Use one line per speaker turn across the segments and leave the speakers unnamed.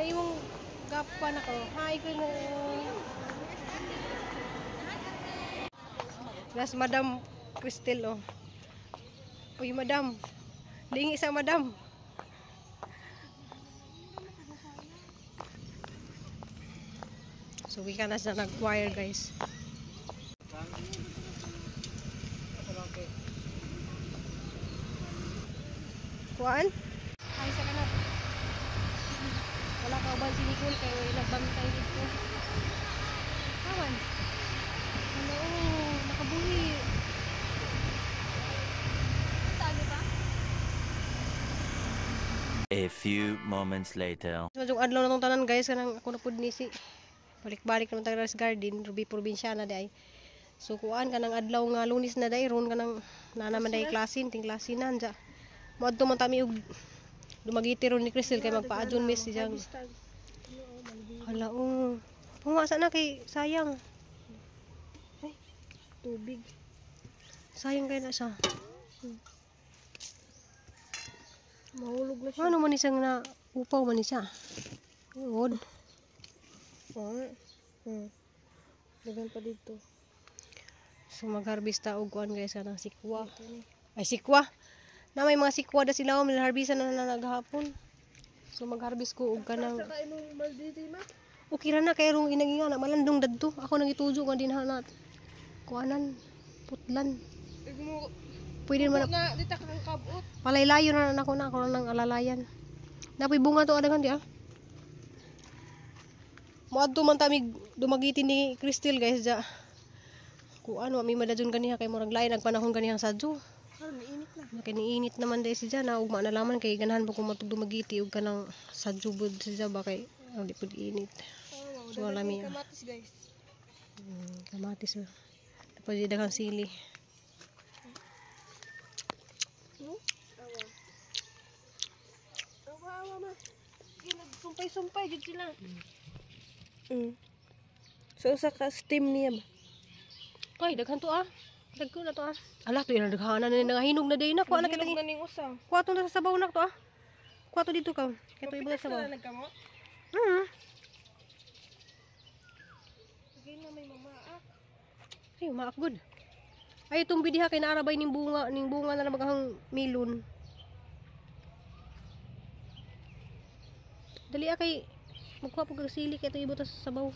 Na imong gapan ako. Hi ko mo. Las Madam Cristel oh. Uy, Madam. Lingi sa Madam. So we ka na sa nag-choir, guys. Kuan? Ay sa kanat. Wala ka uban si Nicole kay nagbantay dito. Kawan. Ano, nakabuhi.
Tali ba?
A few moments later.
So, yung adlaw na tong tanan, guys, kanang ako na pud ni si balik-balik naman tayo sa garden, Ruby Probinsyana di ay. So kuan kanang adlaw nga Lunes na day ron kanang na naman day klasin, ting klasinan ja. Moadto man tami og Dumaguete ron ni Crystal kay magpaadyon miss siyang. Hala oh. Pumasa na kay sayang.
Ay, tubig.
Sayang kay na siya.
Mahulog na siya.
Ano man ni siyang na upaw man ni siya. Good.
Oh. Dagan pa dito.
So mag-harvest ta og kuan, guys, kanang sikwa. Ay, sikwa. Na may mga sikwa da sila, oh, harvest na na naghapon. So mag-harvest ko og kanang
Sa imong malditi ma.
Okay ra na kay rong inaginga na malandong dadto. Ako nang itujo nga din hanat. Kuanan, putlan.
Igmo
Pwede man
na dita kang kabot.
Palaylayo na nako na ako nang alalayan. Napoy bunga to adagan di ah. Moadto man tamig Dumaguete ni Crystal, guys, ja. Kuan wa mi madadyon ganiha kay murag lain ang panahon ganihang sadyo.
Karon init na.
Nakiniinit naman dahil siya na ugma na laman kay ganahan pa ko matug Dumaguete og kanang sadyo bud siya ba kay ang di pud init.
Oh,
So, lami, ah.
Kamatis, guys.
Kamatis oh. Tapos di daghang sili.
No? Awa. Awa, awa ma. Sumpay-sumpay jud sila. So usa ka steam niya ba?
Kay daghan to ah. Dagko na to ah. Ala to ina daghanan na nangahinog na day na kuha na kita.
Hinog na ning usa.
Kuha to na sa sabaw na to ah. Kuha to dito ka. Kay to ibuhat sa sabaw.
Na nagkamo. Sige na may mamaak.
Ay, umaak good. Ay, itong bidiha kay naarabay ning bunga na maghang milon. Dali ah kay magkuha po kag sili kay ito ibutas sa sabaw.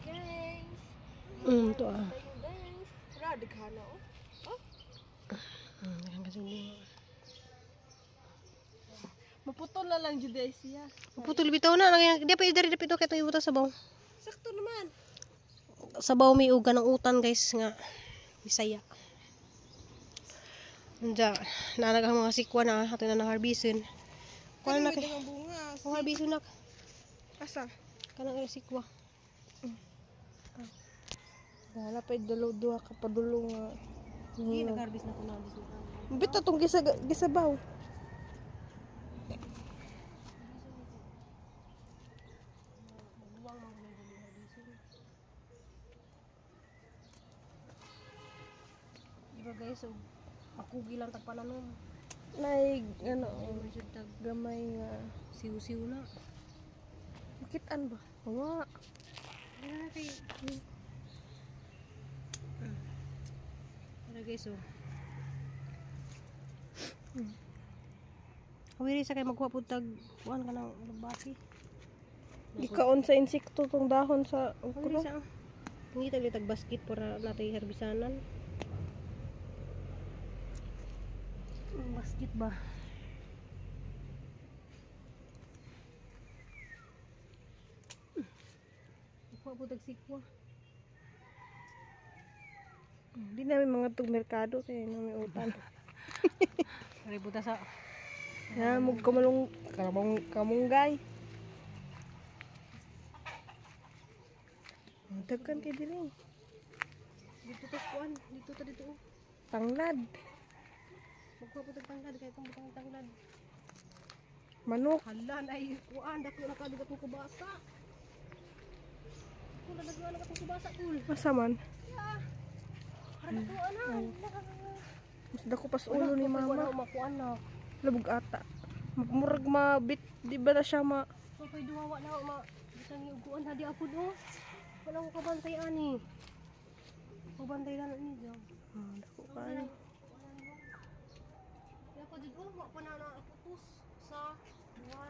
Guys.
To ah.
Guys. Ra daghana oh. Oh,
Daghang kasi bunga.
Maputol na lang jud ay siya.
Putol bitaw na, di pa diri dapit kay ito ibutas sa sabaw.
Sakto naman.
Sabaw may uga ng utan, guys, nga Bisaya. Anja, naanag ang mga sikwa na ato na nang harbisin. Kuha na kay.
Daghang bunga.
Kung harbisin na
Asa?
kanang sikwa.
Wala pa dulo duha ka padulo nga.
Hindi nag-harvest na ko na this na.
Bita tong gisa gisabaw.
Di ba, guys, so makugi lang tag pananom.
Nay ano
Jud tag
gamay nga
siw-siw na.
makitaan ba? Wa.
Ano kay. Ano, guys, oh. Kawiri sa kay magkuha pud tag kuan ka ng bati.
Gikaon sa insekto tong dahon sa
Kawiri
okra.
sa. Hindi tag tag basket para natay herbisanan. Ang basket ba? Kuha po tag sikwa.
Hindi namin mga tug merkado kay namin utan.
Ributa sa
Ya mug kamalong kamong kamunggay. Daghan kay diri.
Dito ta kuan, dito ta dito. Oh.
Tanglad,
Magkuha po tag tanglad kay itong butang tanglad.
Manok.
Hala na ay kuan dako na kadugat mo kubasa. Kung dako na katong kubasa kul.
Asa man?
Para na ana.
Mas dako pas ulo ni mama.
Makuan na.
Labog ata. Murag mabit, di ba na siya ma...
Okay, duha wa na ma. Bisan ni uguan hadi apod oh. Wala ko kabantay ani. Kabantay na ni diyan.
Ah, dako kayo.
Kaya pa jud oh, wa pa na naputos sa duha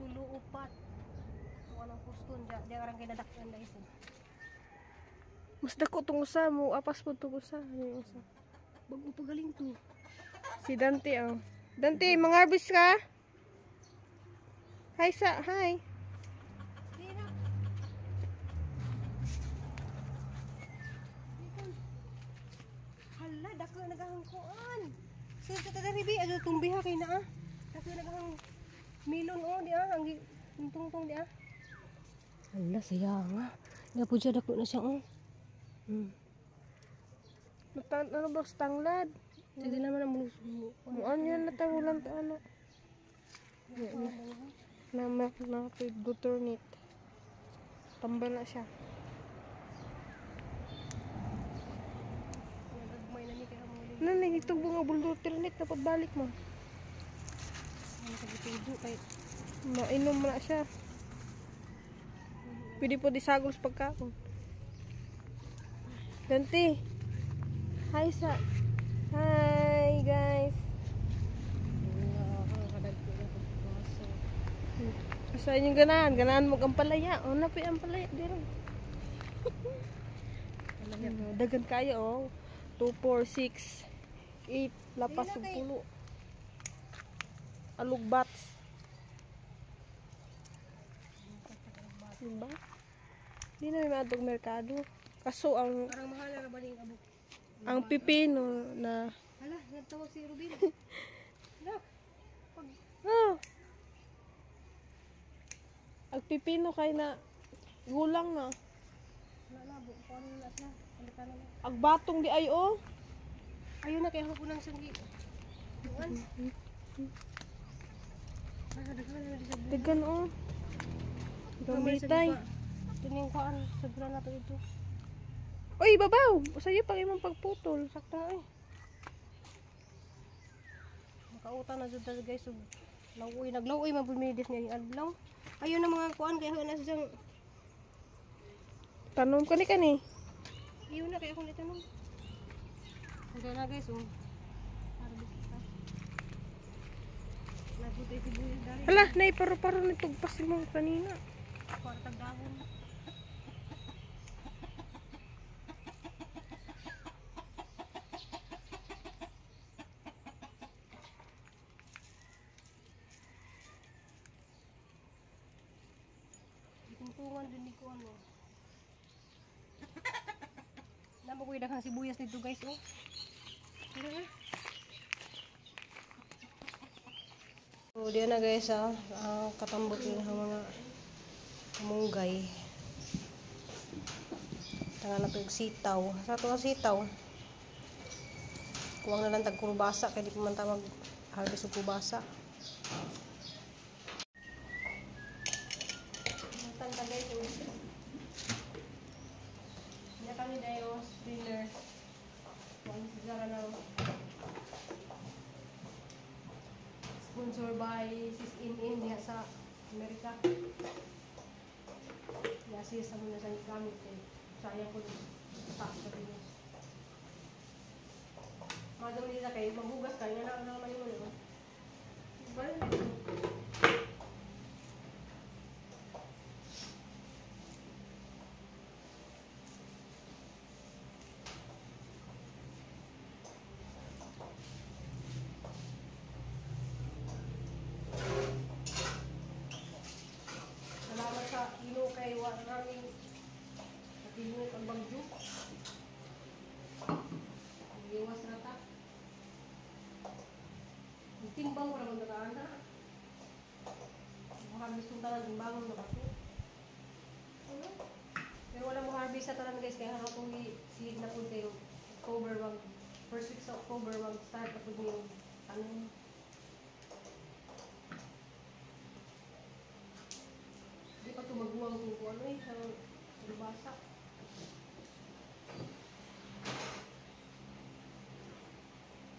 tulo upat. Wala nang kuston diya, diya arang kinadak-an guys.
Mas dako tong usa mo, apas po tong usa. Ano yung usa?
Bago pa galing to.
Si Dante oh. Dante, mangharvest ka? Hi sa, hi.
Hala, dako nagahangkuan. Sir, ka ta ribi, ato tumbiha kay naa. Dako nagahang milon oh di ah, ang tungtong di ah. Hala, saya nga. Nga po siya dako na siya oh.
Ano ba sa tanglad?
Sige naman ang mulus.
Muan yun na tagulan ta ano. Na na na buternit. Tambal na siya.
Nagagmay na ni kaya mo.
Ano na itong bunga buternit na pagbalik mo.
Ano sa gitudo kay
Mainom na siya. Pwede po disagol sa pagkaon. Dante. Hi sa. Hi guys. Sa inyong ganahan, ganahan mo ang palaya. O, napi ang palaya. Di rin. Dagan kayo, oh. 2, 4, 6, 8, lapas ug pulo. Alugbats. Diba? Di na may maadtog merkado. Kaso ang
Parang mahal na ba ning abok?
ang pipino na
Hala, nagtawag si Ruben. Nak. Pag
ah, ang pipino kay na gulang na.
wala na bu, kuan na siya. Palitan na.
Ang batong di ay oh.
Ayun na kay ako kunang siyang gi. Kuan. Ah, daghan na di sa
Dagan oh. Gambitay.
Tuning kuan, sobra na to ito.
Oy, babaw! Sa'yo pang imong pagputol.
Sakto na eh. Makautang na jud ta guys ug lawuy naglawuy man pud mi dis nga adlaw. Ayun na mga kuan kay ako na siyang
Tanom ka ni kani.
Ayun na kay ako nitanom. Hanggang na guys oh. Harvest ta. Nagutay sibuyas dari.
Hala, nay paro-paro ni tugpas mo kanina.
Kwartag dahon. Itungtungan din ni ko ano. Namo ko daghang sibuyas dito guys oh. Tara na. So diyan na guys ah, katambot ng mga kamunggay. Tanga na tog sitaw. Sa to ang sitaw. Kuwang na lang tag kulbasa kay di pa man ta mag harvest og kulbasa. Tanta guys. Hindi kami dayo dinner. Kuwang si Zara na sponsor by Sis In In diha sa Amerika. Yasi sa muna sa gamit eh. Sayang ko taas sa Pinas. Madam nila kayo, maghugas kayo, na naman yun. No? Diba? Salamat sa ino kay wa namin natinong ang bagyo. Iwas na ta. Ang timbang wala mong nataan na. Mo harvest yung tanan, timbangon na ba ito? Ano? Pero wala mo harvest sa tanan guys, kaya akong i-seed na po kayo. October, mag, first week sa October, mag-start na po yung tanong. Di pa ito maguwang kung ano eh, sa lubasa.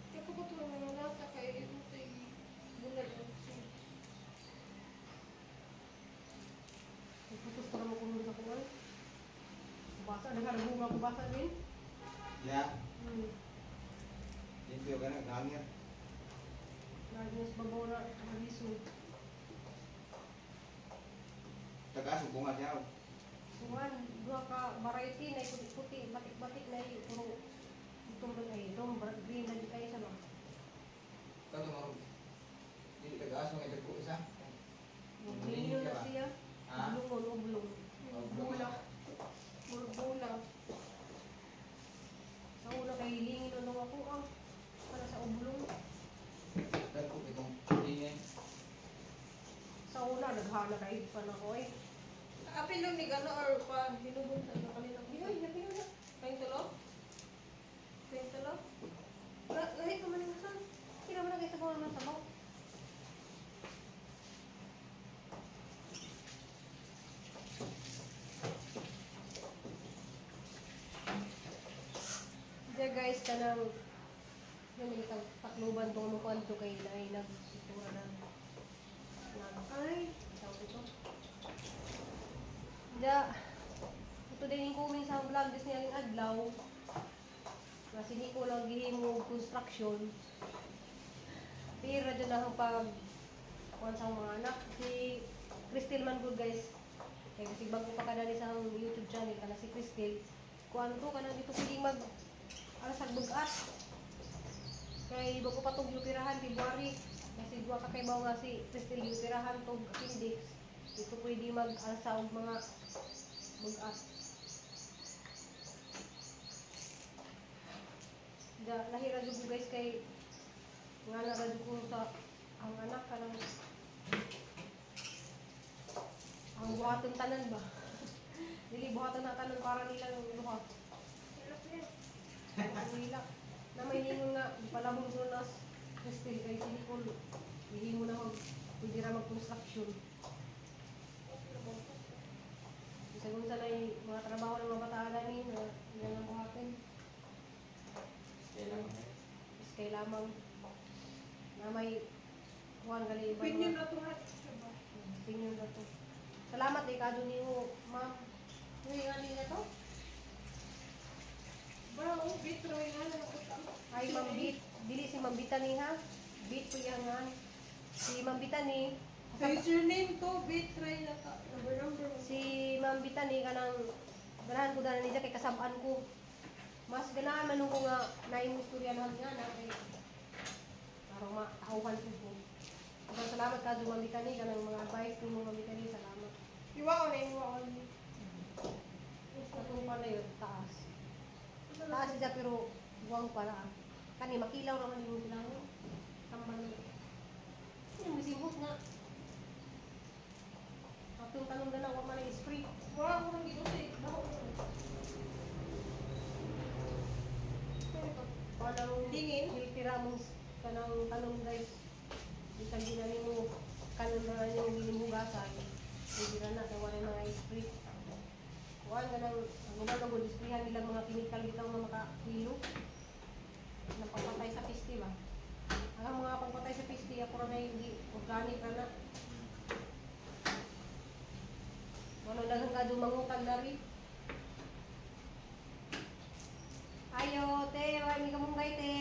Kaya po ko ito mga lata kay ito bulag.
Daghan bunga ko basa din.
Ya. Limpyo ka na, hangir.
Lagi sa babaw na maliso.
Tagas, bunga siya.
Kuan, duha ka variety na puti-puti, batik-batik na puro itong ay dong green na di kayo sa ba.
Kato marog. Dili tagas mga dagko isa.
Green na siya.
Ha?
Oblong, oblong.
Bula. Bula.
Sa una kay lingin ano ako ah. Para sa oblong.
Dagko itong lingin.
Sa una naghana kay pa na ko eh.
Apil lang ni gano or pa hinugon sa ano kanina.
Uy, napilo na.
Kayong tulo? Kayong tulo? Lahi ka man yung saan?
Hindi naman na sa mga sabaw. Diya guys, kanang yung itang takluban tong mo kwanto kay naay nagsitura na ay, tawag ito. Diya, ito din yung kuming sa vlog this niya adlaw. Kasi ni ko lang gihimo construction. Pero dyan na ang pag kuan sa mga anak. Si Crystal man good guys. Kaya kasi bago pa kadali sa YouTube channel kana si Crystal. Kuan to kana dito pwedeng mag alas bugat. Kay bago pa tong gioperahan February. Kasi duha ka kay nga si Crystal gioperahan tog appendix. Dito pwede mag alsa og mga bugat. Da lahi ra jud ko guys kay nga na ra jud ko sa ang anak kanang ang buhaton tanan ba. Dili buhaton na tanan para nilang duha. Ang hilak. Na may ningon nga palabon ko nas Crystal kay si Nicole. Hihimo na mag pwede ra mag construction. Bisag unsa na yung mga trabaho ng mga bataan ni na ilang ang buhatin. Is kay lamang na may kuan gali iba.
Opinion na to ha.
Opinion na to. Salamat eh kado nimo, ma'am. Uy, nga nila to?
Ba, oh, bit ra nga na.
Ay, Ma'am Bit. Dili si Ma'am Bitani ha. Bit po yan nga. Si Ma'am Bitani,
Sa username to, bit try na ka. Number number.
si Ma'am Bitani kanang ganahan ko dana niya kay kasabaan ko. Mas ganahan man ko nga naimong istorya na nga na kay parang matauhan ko ko. Sobrang salamat ka Ma'am Bitani kanang mga advice nimo Ma'am Bitani, salamat.
Iwaon na, iwaon.
Katong pa na yun, taas. Taas siya pero buwang pala. Kani makilaw raman yung silangon. Tambal na. Yung misimhot nga. Atong tanong na lang, wa man ang spray.
Wala ko nang dito sa dako.
Kanang
Tingin?
Tira mong kanang tanong guys. Bisan di na nimo kanon na yung ginihugasan. Pwede ra na kay wala mga spray. Kuan kanang ang uban na disprayhan nilang mga chemical bitaw nga makahilo. Napapatay sa peste ba? Ang mga pangpatay sa peste ako ra na hindi organic ra na. Wala daghang kadto mangutang dari. Ayo, te, wala mi kamunggay, te.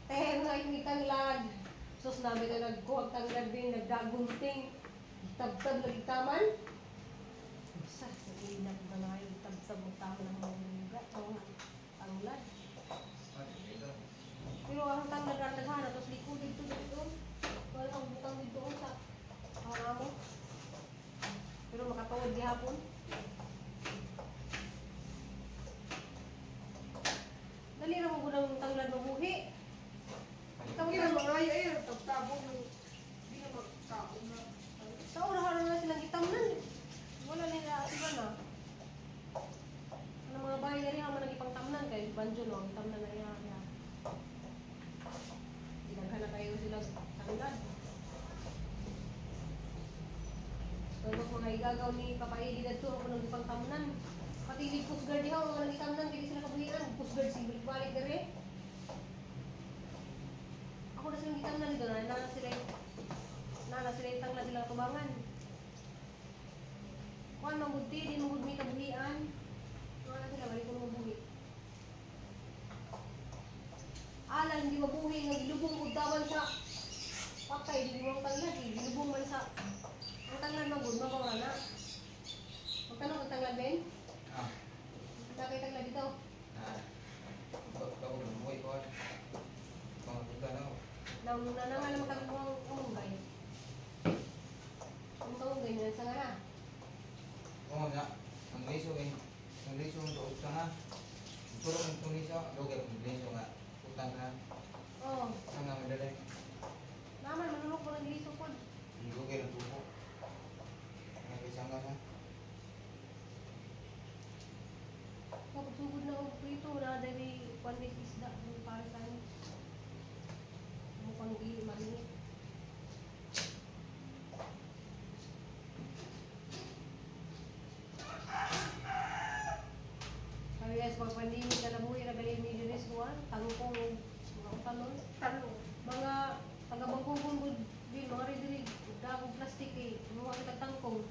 Te, mga mi tanglad. Sus namin na nagkuhag tanglad din, nagdagunting. Tabtab lagi taman. Sa, nag-iinap ba na kayo, tabtab mo taman ang mga ang tanglad. Pero ang tanglad ang daghan, tapos likod dito dito. Wala ang butang dito sa ang amo. Pero makatawad gihapon. Dali ra mo gud ang tanglad mabuhi.
Hindi na mga ay ay tabtabog ng di na magkaon na.
Sa una na silang gitamnan. Wala nila iba na. Ano mga bahay na rin ang mga ipangtamnan kay banjo no, ang tamnan na iya. Iya. Dinaghan na kayo sila tanglad. Tapos mga igagaw ni Papa Edi dadto ako nang ipangtamnan. Pati ni Coast Guard diha mga nang gitamnan kay sila kabuhian. Coast Guard sing balik dere. Ako na silang gitamnan dito na na sila na sila yung tanglad silang tubangan. Kuan magud ti di magud mi kabuhian. Mga sila balik ko mabuhi. Alan di mabuhi nga gilubong ug dawan sa patay di mo ang tanglad, eh. Gilubong man sa ang tanglad magud mabawra na. Magtanong ang tanglad Ben?
Ah.
Kita kay tanglad dito.
Ah. Bago buhay ko. Mga na.
Nang nanangal naman kami kung kamunggay. Ang kamunggay nila sa nga na.
Oo nga. Ang liso eh. Ang liso ang tuog sa nga. Puro ang tungisa. Lugay ang liso nga. Utang na.
Oo.
Ang nga madalay.
Naman, manulok mo ng liso po.
Lugay ang tubo. Nag-isang ka sa.
Kapag sugod na og prito, na dali 1 week isda. Para sa amin. Mukhang di marinit. Sabi guys, pag pandemic na nabuhi na galing ni Diyos ko, tangkong, mga utalon.
Talong.
Mga taga-bangkong gud din, mga rin dagong plastic eh, mga kita tangkong.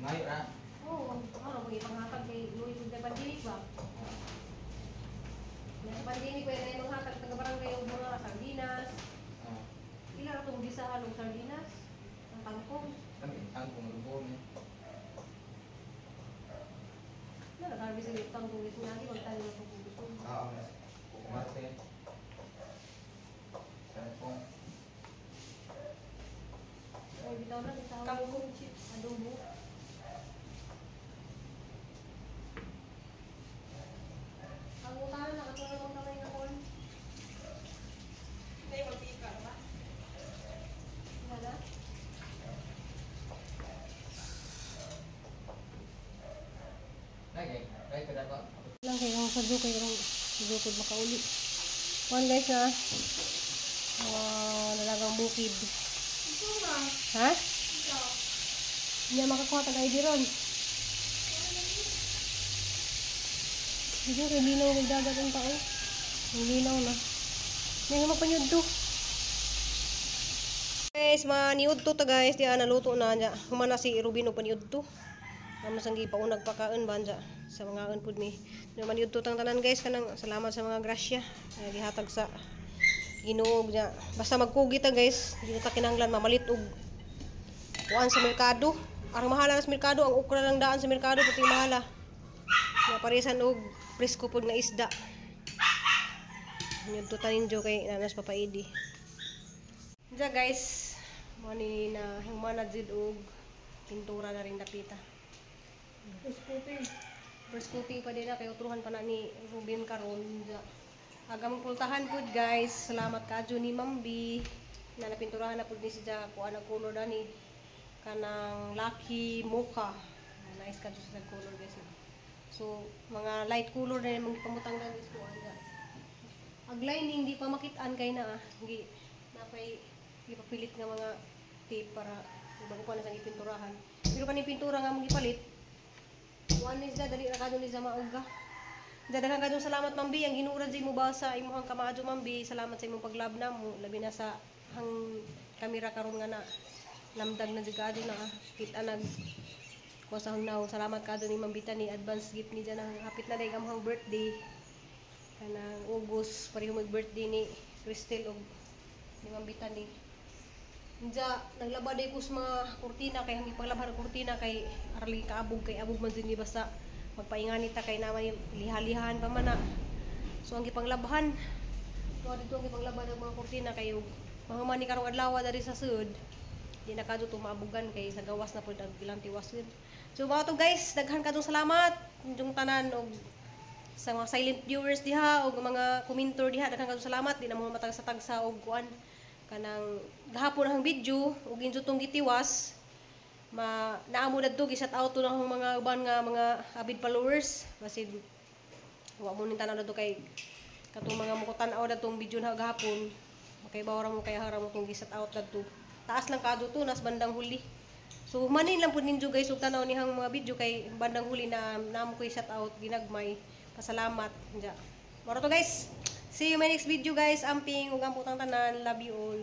Ngayo ra.
Oo, ano, kung ipanghatag kay Louis sa pandemic ba? Nasa pandemic, pwede na yung manghatag taga-barangay og mga sardinas.
Ah.
Ila ra tong gisahan og sardinas? Ang tangkong.
Kami tangkong lubon eh.
Na, nag-harvest sa tangkong gusto natin, magtanim na itong gusto.
Oo. Kumarte. Tangkong.
Ay, bitaw na, bitaw.
Kangkong chips.
Adobo. Ang utang na, katulad ng kamay nga corn.
Hindi, magpika ba?
Wala.
Nagay. Kay kada ko.
Lang kayo sa dukay karong dukod makauli. One guys na. Nalagang bukid.
Ito nga.
Ha?
Ito.
Hindi makakuha tag ID ron. Hindi kay linaw ng dagat ang tao. Ang linaw na. May mapanyod to. Guys, maniud to ta guys. Di naluto na niya. Humana si Rubino paniud to. Amo sang gipaunag pakaon ba niya sa mga on pud mi. Maniud to tang tanan guys kanang salamat sa mga grasya nga gihatag sa Ginoo niya. Basta magkugi ta guys, di ta kinahanglan mamalit og kuan sa merkado. Arang mahala na sa merkado, ang okra lang daan sa merkado pati mahala. Nga parisan og presko pud nga isda. Nyudto ta ninyo kay nanas papaidi. Diya guys, mo ni na humana jud og pintura na rin dapita.
First coating.
First coating pa din na kay utruhan pa na ni Ruben karon. Diya. Aga mong pultahan pud guys. Salamat kadyo ni Ma'am B na napinturahan na pud ni siya kuan ang color dani kanang Lucky Mocha. Nice kadyo sa color guys na. So mga light color na yung pamutang na guys kuan guys. Ag lining di pa makitaan kay na ah. Gi napay gipapilit nga mga tape para bago pa na sa gipinturahan. Pero kaning pintura nga mong gipalit kuan ni siya dali ra kadto ni sa maugga. Daghan kadtong salamat Ma'am B, ang ginuran sa imo basa imong kamaadyo Ma'am B. Salamat sa imong paglab namo labi na sa hang kamera karon nga na namdag na jud kadto na kita nag kuha sa hangnaw. Salamat kadto ni Ma'am Bitani, advance gift ni dyan ang hapit na day ang birthday kanang August pareho mag birthday ni Cristel og ni Ma'am Bitani. Nja naglaba day ko sa mga kurtina kay ang ipaglabhan ang kurtina kay arali kaabog kay abog man jud ni basta magpaingani ta kay naman liha-lihan pa man na. So ang gipanglabhan tuwa dito ang gipanglabhan ang mga kurtina kay mahuman ni karong adlaw diri sa sud di na kadto tumabugan kay sa gawas na pud ang ilang tiwason. So mao to guys, daghan kadtong salamat inyong tanan og sa mga silent viewers diha og mga commenter diha, daghan kadtong salamat. Di na mo matag sa tagsa og kuan kanang gahapon ang video ug injo tong gitiwas ma naamo dadto gi shout out to ng mga uban nga mga avid followers basid wa mo ning tan-aw dadto kay katong mga mukutan-aw dadtong video na gahapon makaibaw ra mo kay hara mo tong gi shout out dadto. Taas lang kadto to nas bandang huli. So manin lang pud ninyo guys og tan-aw nihang mga video kay bandang huli na namo koy shout out ginagmay. Pasalamat diya. Moro to guys. See you my next video guys. Amping ug ang putang tanan. Love you all.